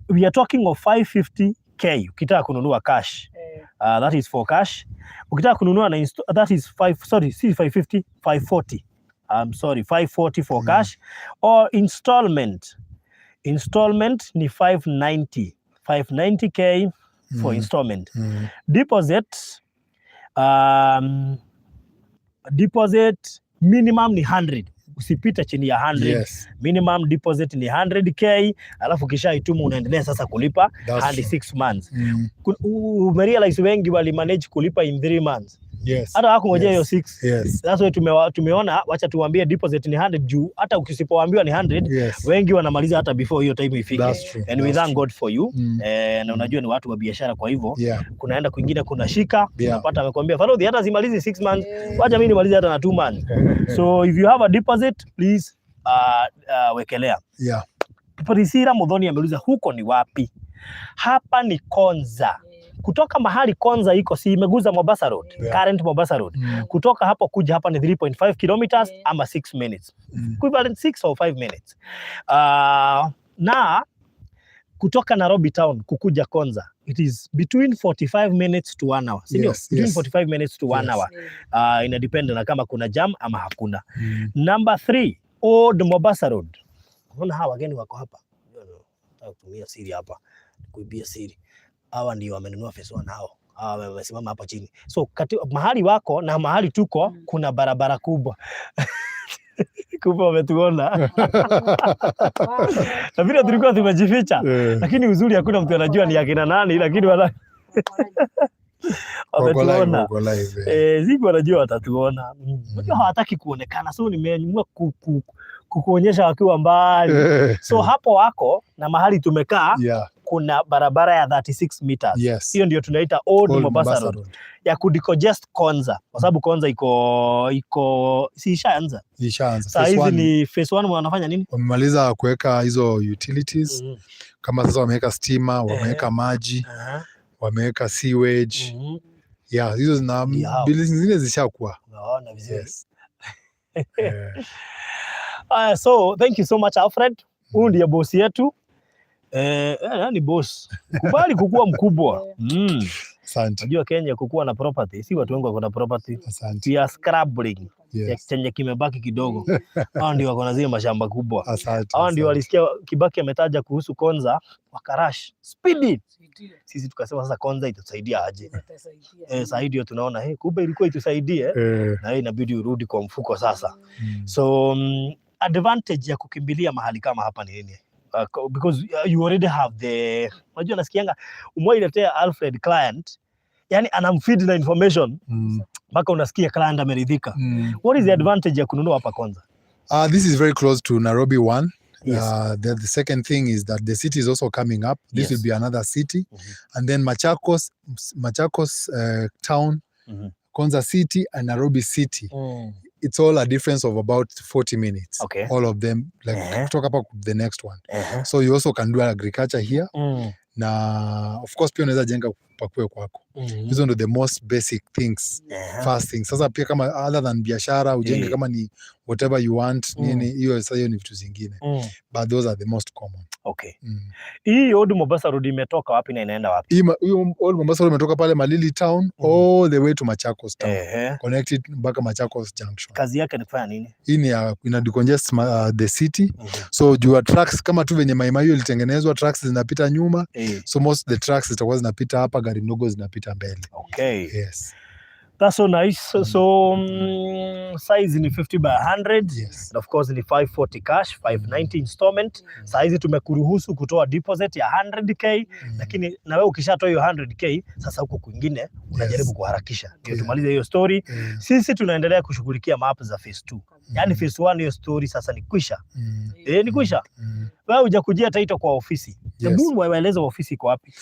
We are talking of 550K ukitaka kununua cash. That is for cash. Ukitaka kununua na that is five, sorry, si 550, 540. I'm sorry, 540 for cash or installment. Installment ni 590. 590K for installment. Deposit, deposit minimum ni 100. Usipite chini ya 100. Minimum deposit ni 100K, alafu kisha ituma unaendelea sasa kulipa That's hadi true. 6 months. Umerealize wengi walimanage kulipa in 3 months, hata hakungojea hiyo 6. That's why tumeona wacha tuwaambie deposit ni 100, juu hata ukisipoambiwa ni 100, wengi wanamaliza hata before hiyo time ifike. That's true. And we That's thank true. God for you. Na unajua ni watu wa biashara, kwa hivyo kunaenda kwingine kuna shika, unapata amekwambia, "Farodhi, hata simalizi 6 months, wacha mimi nimalize hata na 2 months." So if you have a deposit, please wekelea. Priscilla Muthoni ameuliza, "Huko ni wapi?" Hapa ni Konza. Kutoka mahali Konza iko, si imeguza Mombasa Road, current Mombasa Road. Kutoka hapo kuja hapa ni 3.5 kilometers ama 6 minutes. Equivalent 6 or 5 minutes. Na kutoka Nairobi town kukuja Konza, it is between 45 minutes to 1 hour. Si ndio? Yes, Between yes. 45 minutes to 1 hour. Ina depend na kama kuna jam ama hakuna. Number 3, Old Mombasa Road. Unaona hawa wageni wako hapa. Nataka kutumia siri hapa. Kuibia siri. Hawa ndio wamenunua phase 1 hao. Hawa wamesimama hapa chini. So mahali wako na mahali tuko kuna barabara kubwa. Kumbe wametuona. Na vile tulikuwa tumejificha. Lakini uzuri hakuna mtu anajua ni akina nani, lakini Wako live, wametuona. wako live, eh. Eh, siku wanajua watatuona. Unajua hawataki kuonekana, so nimeamua kukuonyesha wakiwa mbali. So hapo wako na mahali tumekaa kuna barabara ya 36 meters. Hiyo ndio tunaita Old Old Mombasa Mombasa Road Road. ya kudecongest Konza, kwa sababu Konza iko si ishaanza. Ishaanza. Saa Phase hizi one ni phase 1, wanafanya nini? Wamemaliza kuweka hizo utilities, kama sasa wameweka stima, wameweka maji, wameweka sewage. Yeah, hizo zina Ndio hao. buildings zingine zishakuwa. Unaona vizuri. Yes. So thank you so much, Alfred. Huyu ndiye boss yetu. Nani boss? Kubali kukua mkubwa. Asante. Unajua Kenya kukuwa na property, si watu wengi wako na property. Asante. We are scrabbling. Chenye kimebaki kidogo. Hao ndio wako na zile mashamba kubwa. Asante. Hao ndio Asante. walisikia Kibaki ametaja kuhusu Konza, wakarash speedy. Sisi tukasema sasa Konza itatusaidia aje? Sasa hii ndio tunaona hey, kumbe ilikuwa itusaidie na hii inabidi urudi kwa mfuko sasa. So advantage ya kukimbilia mahali kama hapa ni nini? Because you already have the, unajua nasikianga umewailetea Alfred client, yani anamfeed na information mpaka unasikia client ameridhika. What is the advantage ya kununua hapa Konza? This is very close to Nairobi one. The second thing is that the city is also coming up. This will be another city. And then Machakos town, Konza City and Nairobi City. It's all a difference of about 40 minutes. All of them, like kutoka hapa the next one. So you also can do agriculture here. Na of course pia unaweza jenga pakue kwako. Hizo ndo the most basic things. First thing. Sasa pia kama other than biashara ujenge kama ni whatever you want, nini hiyo, sasa hiyo ni vitu zingine. But those are the most common. Hii Old Mombasa Road imetoka wapi na inaenda wapi? Hiyo Old Mombasa Road imetoka pale Malili Town all the way to Machakos Town. Connected mpaka Machakos Junction. Kazi yake ni kufanya nini? Hii ni ya ina decongest the city. So juu ya trucks, kama tu venye Mai Mahiu ilitengenezwa, trucks zinapita nyuma. So most the trucks zitakuwa zinapita hapa, gari ndogo zinapita mbele. Yes. That's so nice. So size ni 50 by 100. And of course ni 540 cash, 590 installment. Saa hizi tumekuruhusu kutoa deposit ya 100K, lakini na wewe ukishatoa hiyo 100K, sasa huko kwingine unajaribu kuharakisha ndio tumalize hiyo story. Sisi tunaendelea kushughulikia map za phase 2. Yaani phase 1 hiyo story sasa ni kwisha. Eh, ni kwisha. Wewe hujakujia title kwa ofisi. Hebu waeleze ofisi iko wapi?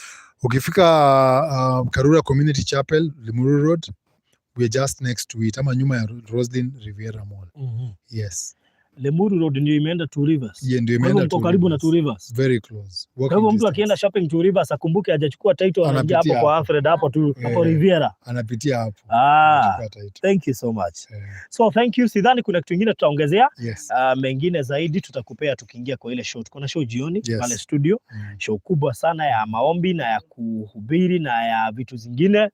Ukifika Karura Community Chapel, Limuru Road, we're just next to it, ama nyuma ya Roslyn Riviera Mall. Yes. Limuru Road ndio imeenda Two Rivers. Yeah, ndio Kwa hivyo imeenda mko Two karibu na Rivers. Two Rivers. Very close. Kwa hivyo Walking mtu distance. akienda shopping Two Rivers akumbuke hajachukua title, anaingia hapo Anapitia kwa hapo. Alfred hapo tu hapo Riviera. Anapitia hapo. Ah, Anachukua title. thank you so much. So thank you. Sidhani kuna kitu kingine tutaongezea. Mengine zaidi tutakupea tukiingia kwa ile show. Tuko na show jioni pale studio, show kubwa sana ya maombi na ya kuhubiri na ya vitu zingine.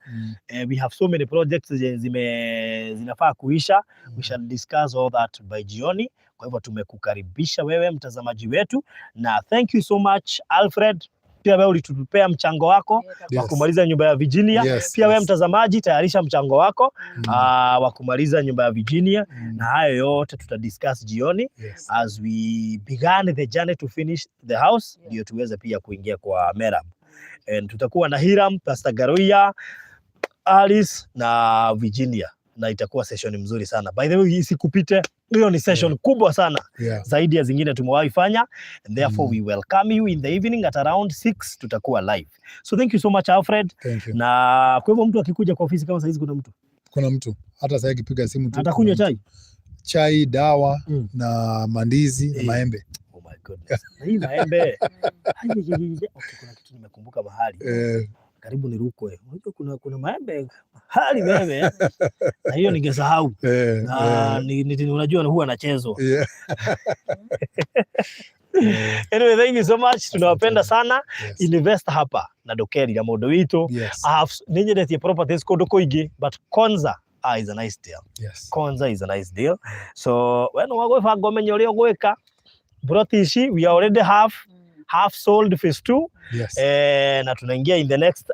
We have so many projects zenye zinafaa kuisha. We shall discuss all that by jioni. Kwa hivyo tumekukaribisha wewe mtazamaji wetu, na thank you so much, Alfred. Pia wewe ulitupea mchango wako wa kumaliza nyumba ya Virginia. Pia wewe mtazamaji, tayarisha mchango wako wa kumaliza nyumba ya Virginia, na hayo yote tutadiscuss jioni as we began the journey to finish the house, ndio tuweze pia kuingia kwa Merab. And tutakuwa na Hiram, Pastor Garuya, Alice na Virginia, na itakuwa session mzuri sana. By the way, isikupite, hiyo ni session kubwa sana zaidi ya zingine tumewahi fanya, and therefore we welcome you in the evening at around 6, tutakuwa live. So thank you so much, Alfred. Thank you. Na kwa hivyo mtu akikuja kwa ofisi kama saizi, kuna mtu Kuna mtu hata sasa akipiga simu tu, atakunywa kuna mtu. Chai? Chai, dawa na mandizi na maembe. Oh my goodness. Na hii maembe. Ai, ai, ai, ai. Okay, kuna kitu nimekumbuka mahali. Karibu nirukwe. Unajua kuna maembe mahali wewe. Na hiyo ningesahau. Na unajua huwa nachezwa. Anyway, thank you so much. Tunawapenda sana. Invest hapa na ndũkerira mũndũ witũ. Nĩ nyendetie properties kũndũ kũingĩ, but Konza, ah, is a nice deal. Konza is a nice deal. So we no wagwĩbanga ũmenye ũrĩa ũgwĩka. Plot ici we already have half sold phase 2, na tunaingia in the next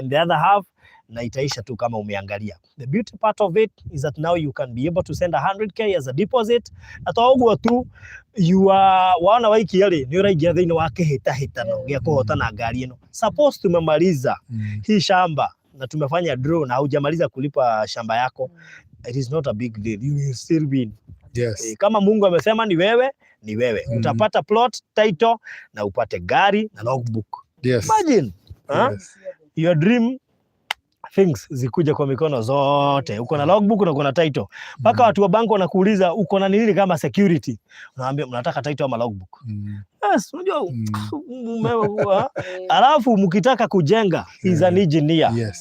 in the other half, na itaisha tu kama umeangalia. The beauty part of it is that now you can be able to send 100K as a deposit, na to ũguo tu, you are waona waikia rĩ, nĩ ũraingĩra thĩinĩ wa kĩhĩtahĩtano gĩa kũhotana ngari ĩno. Suppose tumemaliza hii shamba na tumefanya draw na hujamaliza kulipa shamba yako, it is not a big deal, you will still win. Kama Mungu amesema ni wewe, ni wewe. Utapata plot, title na upate gari na logbook. Imagine, huh? Yes. Your dream things zikuja kwa mikono zote. Uko na logbook na uko na title. Mpaka watu wa bank wanakuuliza uko na nini kama security. Unawaambia mnataka title ama logbook. Yes, unajua alafu mkitaka kujenga, he's an engineer.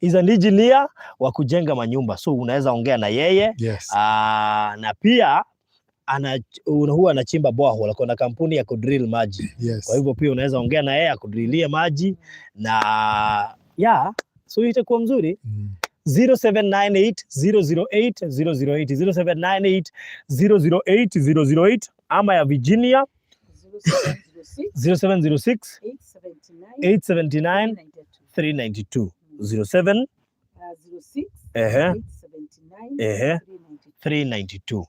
He's an engineer wa kujenga manyumba. So unaweza ongea na yeye. Ah, na pia huwa anachimba borehole, kuna kampuni ya kudrill maji. Kwa hivyo pia unaweza ongea na yeye akudrillie maji na yeah, so itakuwa mzuri. 0798 008 008, 0798 008 008, ama ya Virginia 0706 879 392, 07 ehe 392.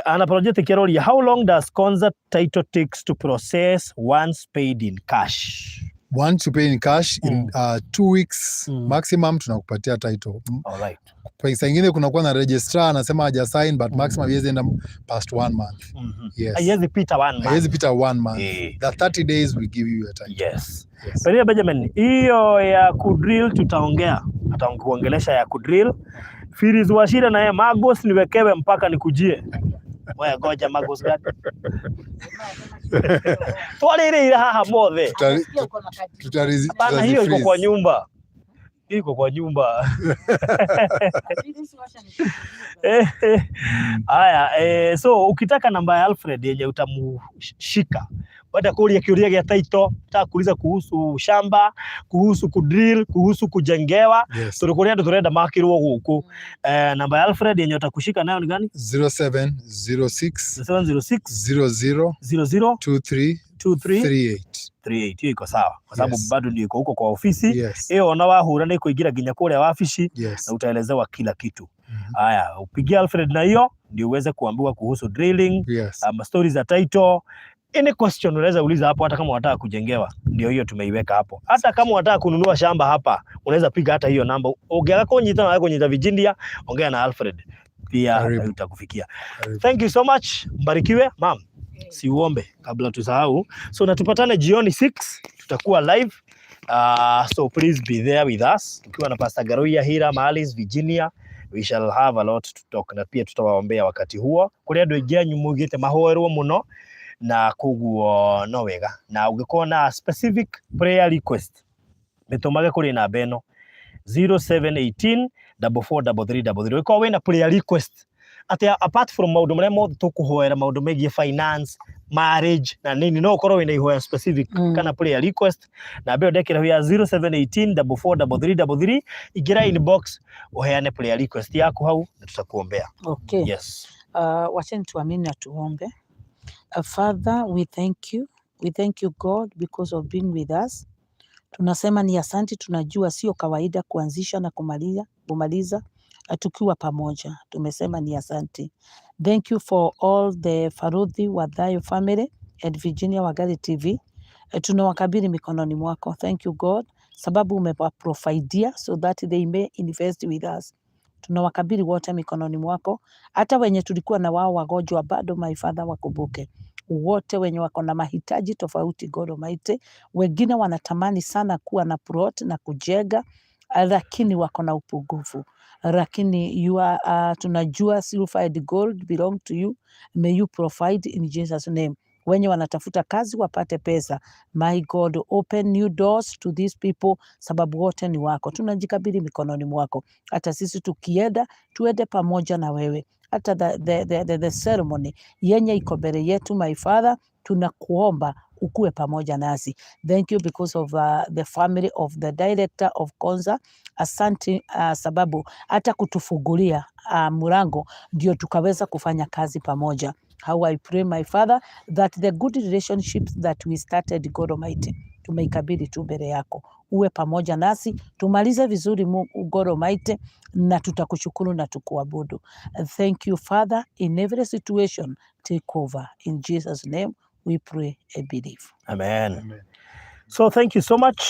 Ana project ikiroria, how long does Konza title takes to process once paid in cash? Once you pay in cash, in 2 weeks maximum tunakupatia title. All right. Pesa ingine kunakuwa na registrar anasema haja sign, but maximum haiwezi enda past one month. Yes. Haiwezi pita one month. Haiwezi pita one month. The 30 days we give you your title. Yes. Pengine Benjamin, hiyo ya kudrill tutaongea, atakuongelesha ya kudrill. Firis Washira na yeye Magos niwekewe mpaka nikujie. Wewe goja, Magos gani? Twarĩrĩire haha mothe. Hapana, hiyo iko kwa nyumba. Hiyo iko kwa nyumba. Haya, so ukitaka namba ya Alfred yenye utamushika baada ya kuulia kiuria gĩa title, utaka kuuliza kuhusu shamba, kuhusu kudrill, kuhusu kujengewa, tondũ kũrĩ andũ tũrenda makĩrwo gũkũ. Namba ya Alfred yenye utakushika nayo ni gani? 0706 706 00 00 23 23 38. 38. Hiyo iko sawa kwa sababu bado ndio iko huko kwa ofisi. Hiyo ona wahura nĩ kũingĩra nginya kũrĩa wabici na utaelezewa kila kitu. Haya, upigie Alfred na hiyo ndio uweze kuambiwa kuhusu drilling, stories za title, any question unaweza uliza hapo, hata kama unataka kujengewa, ndio hiyo tumeiweka hapo. Hata kama unataka kununua shamba hapa, unaweza piga hata hiyo namba. Ũngĩaga kũnyita na kũnyita Virginia, ongea na Alfred pia Karibu. itakufikia. Karibu. Thank you so much, mbarikiwe. Mam, si uombe kabla tusahau. So na tupatane jioni 6, tutakuwa live. So please be there with us tukiwa na Pastor Garuya, Hira, Alice, Virginia. We shall have a lot to talk, na pia tutawaombea wakati huo. Kũrĩ andũ aingĩ anyu mugĩte mahoerwo mũno, na koguo no wega na ũngĩkorwo na specific prayer request, mĩtũmage kũrĩ namba ĩno 0718 443333. Ũngĩkorwo wĩna prayer request atĩ apart from maũndũ marĩa mothe tũkũhoera, maũndũ megiĩ finance, marriage na nini, no ũkorwo wĩna ihoya specific kana prayer request, namba ĩyo ndekĩra ya 0718 443333, ingĩra inbox ũheane prayer request yaku hau na tutakuombea. Okay. Yes. Wacheni tuamini na tuombe. Father, we thank you. We thank you, God, because of being with us. Tunasema ni asanti, tunajua sio kawaida kuanzisha na kumaliza tukiwa pamoja. Tumesema ni asanti. Thank you for all the Farodhi Wadhayo family and Virginia Wangari TV. Tunawakabidhi mikononi mwako. Thank you, God, sababu umewaprovidia so that they may invest with us. Tunawakabidhi wote mikononi mwako, hata wenye tulikuwa na wao wagonjwa bado, my Father, wakumbuke wote wenye wako na mahitaji tofauti, God Almighty. Wengine wanatamani sana kuwa na plot na kujenga, lakini wako na upungufu, lakini you are, tunajua silver and gold belong to you. May you provide in Jesus' name. Wenye wanatafuta kazi wapate pesa. My God, open new doors to these people, sababu wote ni wako. Tunajikabidhi mikononi mwako. Hata sisi tukienda, tuende pamoja na wewe. Hata the ceremony yenye iko mbele yetu, my Father, tunakuomba ukuwe pamoja nasi. Thank you because of the family of the director of Konza. Asante sababu hata kutufungulia mlango ndio tukaweza kufanya kazi pamoja. How I pray, my Father, that the good relationships that we started, God Almighty, tumeikabidhi tu mbele yako, uwe pamoja nasi, tumalize vizuri, Mungu God Almighty, na tutakushukuru na tukuabudu. Thank you, Father, in every situation, take over. In Jesus' name we pray and believe. Amen. Amen. So thank you so much.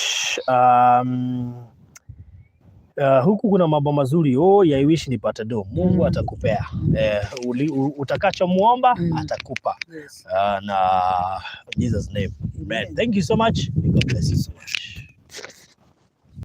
Huku kuna mambo mazuri. Oh, I wish nipate do. Mungu atakupea. Utakachomuomba atakupa. Yes. Na in Jesus' name. Amen. Thank you so much. May God bless you so much.